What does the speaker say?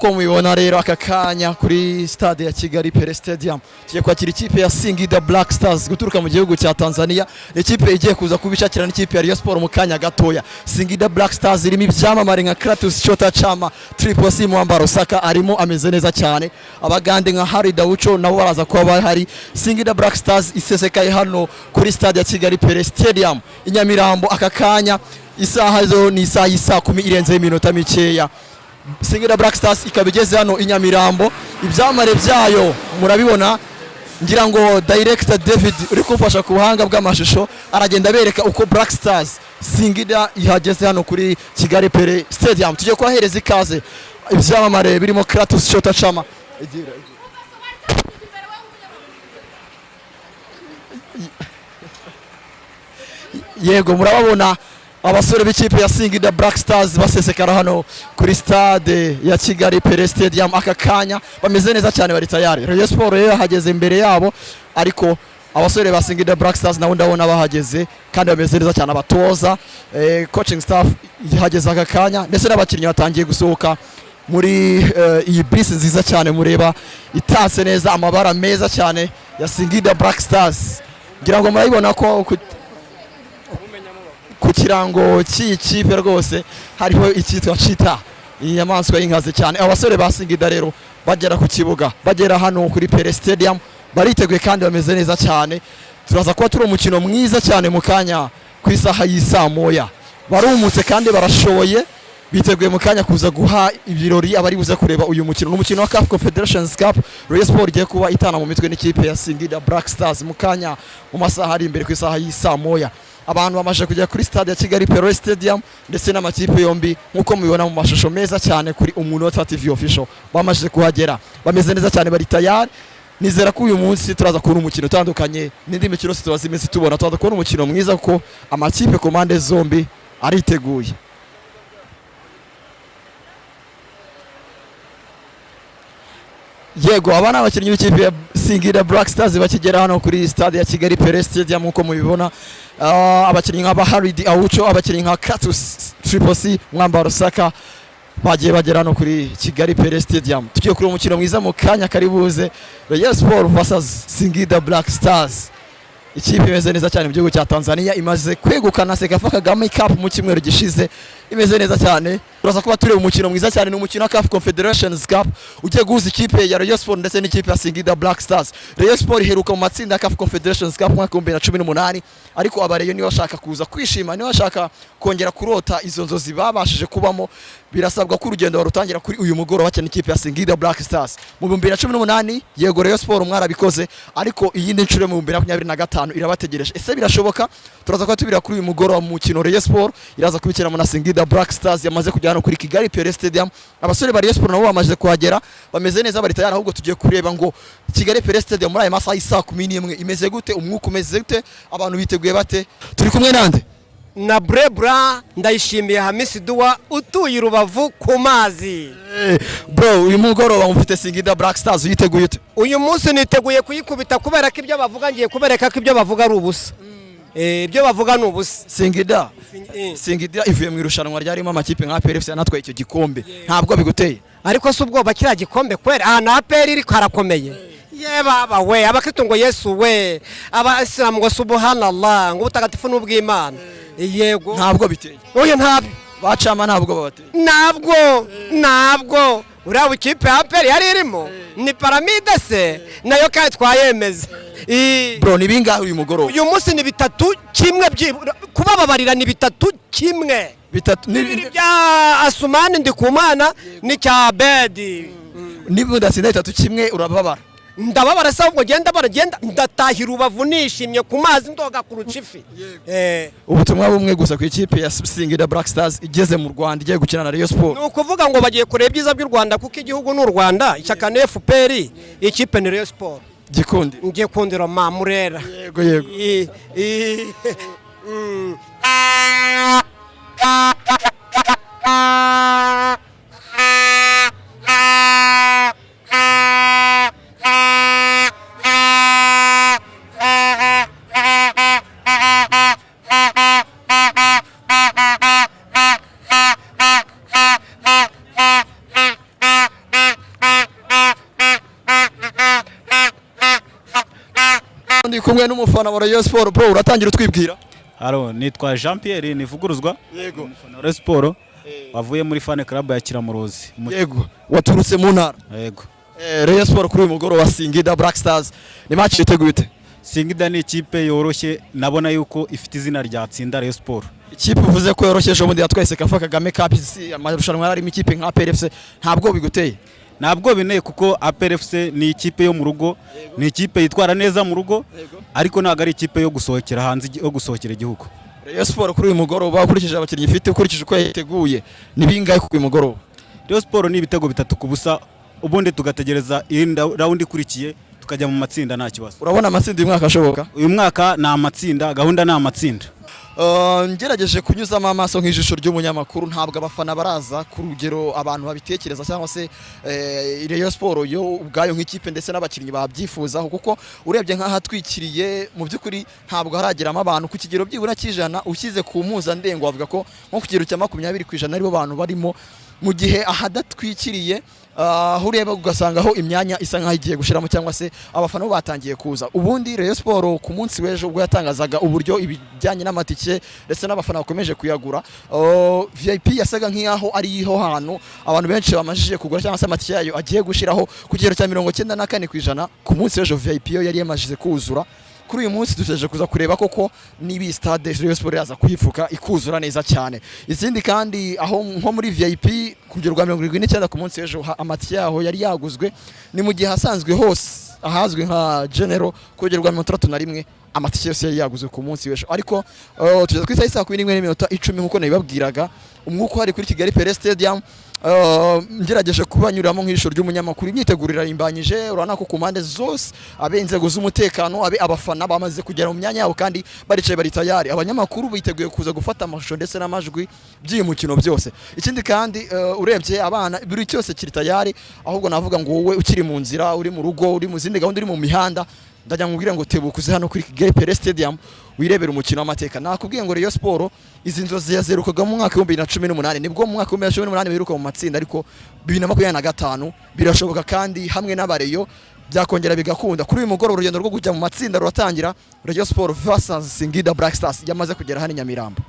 Uko mubibona rero, aka kanya kuri stade ya Kigali Pele Stadium tugiye kwakira ikipe ya Singida Black Stars guturuka mu gihugu cya Tanzania. Ikipe igiye kuza kubishakira n'ikipe ya Rayon Sport mu kanya gatoya. Singida Black Stars irimo ibyamamare nka Clatous Chota Chama, Triple C Mwambaro Saka arimo, ameze neza cyane. Abagande nka Harry Daucho nabo baraza kuba bahari. Singida Black Stars isesekaye hano kuri stade ya Kigali Pele Stadium i Nyamirambo. Aka kanya isaha zo ni isaha y'isaa 10 irenzeho iminota mikeya. Singida Black Stars ikaba igeze hano i Nyamirambo, ibyamare byayo murabibona. Ngira ngo director David uri kumfasha ku buhanga bw'amashusho aragenda abereka uko Black Stars Singida ihageze hano kuri Kigali Pele Stadium. Tugiye kubahereza ikaze ibyamamare birimo Clatous Chota Chama. Yego, murababona abasore b'ikipe ya Singida Black Stars basesekara hano kuri stade ya Kigali Pele Stadium. Aka kanya bameze neza cyane, bari tayari. Rayon Sport rero yahageze imbere yabo, ariko abasore ba Singida Black Stars nabo ndabona bahageze kandi bameze neza cyane. Abatoza, coaching staff ihageze aka kanya, ndetse n'abakinnyi batangiye gusohoka muri iyi bisi nziza cyane mureba itatse neza, amabara meza cyane ya Singida Black Stars. Ngira ngo murabibona ko ku kirango cy'iyi kipe rwose hariho icyitwa cheetah, iyi nyamaswa y'inkazi cyane. Abasore ba Singida rero bagera ku kibuga, bagera hano kuri Pele Stadium, bariteguye kandi bameze neza cyane. Turaza kuba turi umukino mwiza cyane mu kanya ku isaha y'isaa 1. Barumutse kandi barashoboye, biteguye mu kanya kuza guha ibirori abari buze kureba uyu mukino. Ni umukino wa CAF Confederations Cup, Rayon Sport igiye kuba itana mu mitwe n'ikipe ya Singida Black Stars mu kanya, mu masaha ari imbere, ku isaha y'isaa 1. Abantu bamaze kujya kuri stade ya Kigali Pele Stadium, ndetse n'amakipe yombi nk'uko mubibona mu mashusho meza cyane kuri Umunota TV Official bamaze kuhagera, bameze neza cyane, bari tayari. Nizera ko uyu munsi turaza kubona umukino utandukanye n'indi mikino yose tubaze iminsi tubona. Turaza kubona umukino mwiza kuko amakipe ku mpande zombi ariteguye. Yego, aba ni abakinnyi b'ikipe ya Singida Black Stars bakigera hano kuri stade ya Kigali Pele Stadium nk'uko mubibona. Abakinnyi nka Baharidi Aucho, abakinnyi nka Clatous Triple C Mwambaro Saka bagiye bagera hano kuri Kigali Pele Stadium. Tugiye kureba umukino mwiza mu kanya kari buze, Rayon Sport vs Singida Black Stars. Ikipe imeze neza cyane mu gihugu cya Tanzania, imaze kwegukana CECAFA Kagame Cup mu cyumweru gishize, imeze neza cyane. Turaza kuba tureba umukino mwiza cyane, ni umukino wa CAF Confederations Cup ugiye guhuza ikipe ya Rayon Sport ndetse n'ikipe ya Singida Black Stars. Rayon Sport iheruka mu matsinda ya CAF Confederations Cup mu mwaka 2018, ariko aba Rayon niba bashaka kuza kwishima, niba bashaka kongera kurota izo nzozi babashije kubamo, birasabwa ko urugendo barutangira kuri uyu mugoroba bakina ikipe ya Singida Black Stars. Mu 2018, yego, Rayon Sport mwarabikoze, ariko iyindi nshuro mu 2025 irabategereje. Ese birashoboka? Turaza kuba tubira kuri uyu mugoroba mu mukino Rayon Sport iraza kubikinamo na Singida Black Stars yamaze kujya hano kuri Kigali Pele Stadium. Abasore ba Rayon Sport nabo bamaze kuhagera, bameze neza, bari tayari. Ahubwo tugiye kureba ngo Kigali Pele Stadium muri aya masaha y'isaa 11 imeze gute, umwuka umeze gute, abantu biteguye bate? Turi kumwe nande? Na Brebra Ndayishimiye Hamisi Duwa utuye i Rubavu ku mazi. Bro, uyu mugoroba mufite Singida Black Stars, uyiteguye ute? Uyu munsi niteguye kuyikubita, kubera ko ibyo bavuga, ngiye kubereka ko ibyo bavuga ari ubusa. Ibyo bavuga ni ubusa. Singida ivuye mu irushanwa ryarimo amakipe nka APR FC yanatwaye icyo gikombe, ntabwo biguteye? Ariko si ubwoba, kiriya gikombe kwera aha na APR iri harakomeye. Ye baba we, abakristo ngo Yesu we, abayisilamu ngo subuhanallah, ngo ubutagatifu n'ubw'Imana. Yego. Ntabwo biteye? Oya, ntabyo. Bacama ntabwo babateye? Ntabwo, ntabwo. Uriya ikipe ya APR yari irimo ni Paramide se nayo kandi twayemeza. Bro, ni bingahe uyu mugoroba? Uyu munsi ni 3-1, byibura kubababarira ni 3-1. Bitatu? Bibiri bya Asumani Ndikumana n'icya Bedi. Niba udatsinda 3-1 urababara? Ndababara se? Ahubwo genda baragenda, ndatahira Rubavu nishimye ku mazi, ndoga kuruca ifi. Ubutumwa bumwe gusa ku ikipe ya Singida Black Stars igeze mu Rwanda, igiye gukina na Rayon Sport. Ni ukuvuga ngo bagiye kureba ibyiza by'u Rwanda, kuko igihugu ni u Rwanda, ishyaka ni FPR, ikipe ni Rayon Sport. Gikundi. Ngiye kundira mamurera. Yego, yego. Ndi kumwe n'umufana wa Rayon Sport. Bro, uratangira utwibwira. Halo, nitwa Jean Pierre Nivuguruzwa. Umufana wa Rayon Sport wavuye muri fan club ya Kiramuruzi. Yego, waturutse mu ntara. Yego. Rayon Sport kuri uyu mugoroba, Singida Black Stars, ni match yiteguye ute? Singida ni ikipe yoroshye, nabona yuko ifite izina ryatsinda Rayon Sport. Ikipe uvuze ko yoroshye, ejo bundi yatwaye CECAFA Kagame Cup, si amarushanwa yarimo ikipe nka APR FC, ntabwo biguteye? Ntabwo bineye kuko APR FC ni ikipe yo mu rugo, ni ikipe yitwara neza mu rugo, ariko ntabwo ari ikipe yo gusohokera hanze, yo gusohokera igihugu. Rayon Sport kuri uyu mugoroba, ukurikije abakinnyi ifite, ukurikije uko yiteguye, ni bingahe kuri uyu mugoroba? Rayon Sport ni ibitego 3-0, ubundi tugategereza iyindi round ikurikiye, tukajya mu matsinda nta kibazo. Urabona amatsinda uyu mwaka ashoboka? Uyu mwaka ni amatsinda, gahunda ni amatsinda. Ngerageje kunyuzamo amaso nk'ijisho ry'umunyamakuru, ntabwo abafana baraza ku rugero abantu babitekereza, cyangwa se Rayon Sport yo ubwayo nk'ikipe ndetse n'abakinnyi babyifuzaho, kuko urebye nk'ahatwikiriye, mu by'ukuri ntabwo harageramo abantu ku kigero byibura cy'ijana. Ushyize ku mpuzandengo, wavuga ko nko ku kigero cya 20% aribo bantu barimo, mu gihe ahadatwikiriye, aho ureba ugasanga aho imyanya isa nkaho igiye gushiramo, cyangwa se abafana bo batangiye kuza. Ubundi Rayon Sport ku munsi w'ejo ubwo yatangazaga uburyo ibijyanye n'amatike ndetse n'abafana bakomeje kuyagura, VIP yasaga nk'aho ariho hantu abantu benshi bamajije kugura, cyangwa se amatike yayo agiye gushiraho ku kigero cya 94%. Ku munsi w'ejo VIP yo yari yamajije kuzura. Kuri uyu munsi dutegereje kuza kureba koko niba iyi stade Rayon Sport yaza kuyifuka ikuzura neza cyane. Izindi kandi, aho nko muri VIP ku rugero rwa 79 ku munsi w'ejo amatike yaho yari yaguzwe, ni mu gihe ahasanzwe hose ahazwi nka General ku rugero rwa 61 amatike yose yari yaguzwe ku munsi w'ejo. Ariko tugeze ku isaha 11:10, nk'uko nabibabwiraga, umwuka uhari kuri Kigali Pele Stadium, ngerageje kubanyuramo nk'ijisho ry'umunyamakuru, imyiteguro irarimbanyije. Urabona ko ku mpande zose, abe inzego z'umutekano, abe abafana, bamaze kugera mu myanya yabo kandi baricaye, bari tayari. Abanyamakuru biteguye kuza gufata amashusho ndetse n'amajwi by'uyu mukino byose. Ikindi kandi, urebye abana, buri cyose kiri tayari. Ahubwo navuga ngo wowe ukiri mu nzira, uri mu rugo, uri mu zindi gahunda, uri mu mihanda, ndajya nkubwire ngo tebuka uze hano kuri Kigali Pele Stadium wirebera umukino w'amateka. Nakubwiye ngo Rayon Sport izi nzozi yazerukaga mu mwaka wa 2018, nibwo mu mwaka wa 2018 biruka mu matsinda, ariko 2025 birashoboka kandi hamwe n'abareyo byakongera bigakunda. Kuri uyu mugoroba urugendo rwo kujya mu matsinda ruratangira. Rayon Sport versus Singida Black Stars yamaze kugera hano i Nyamirambo.